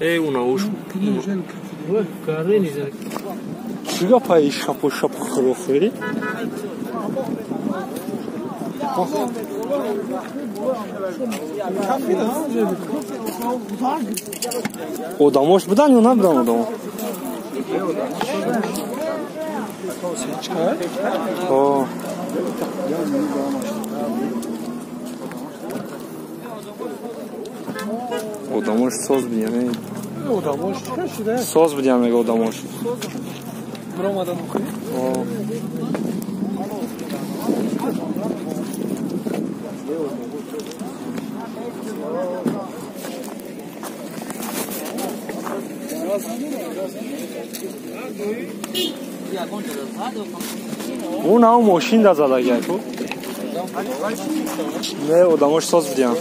Эй, уна уш. Чӣ гапаи шапу шапу хӯрохӯрӣ? Одамош будан ё набудан одамо? Одамош соз будям. Одамош чӣ шуда? Соз будям, мега одамош. Биромадан охи? Он ҳам мошин да задагиак. Не, одамош соз будям.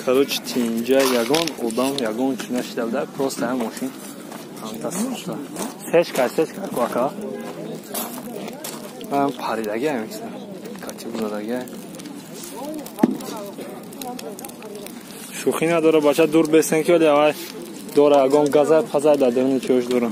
Короче, тинҷа ягон одам, ягон чи нашида буда, просто ҳам мошин ҳамта сечка, сечка куака. Ҳам паридаги ҳам киса. Кати бузадаги. Шӯхӣ надора, бача, дур бесен ки оли авай дора ягон газай пазай дар даруни чиёш дора.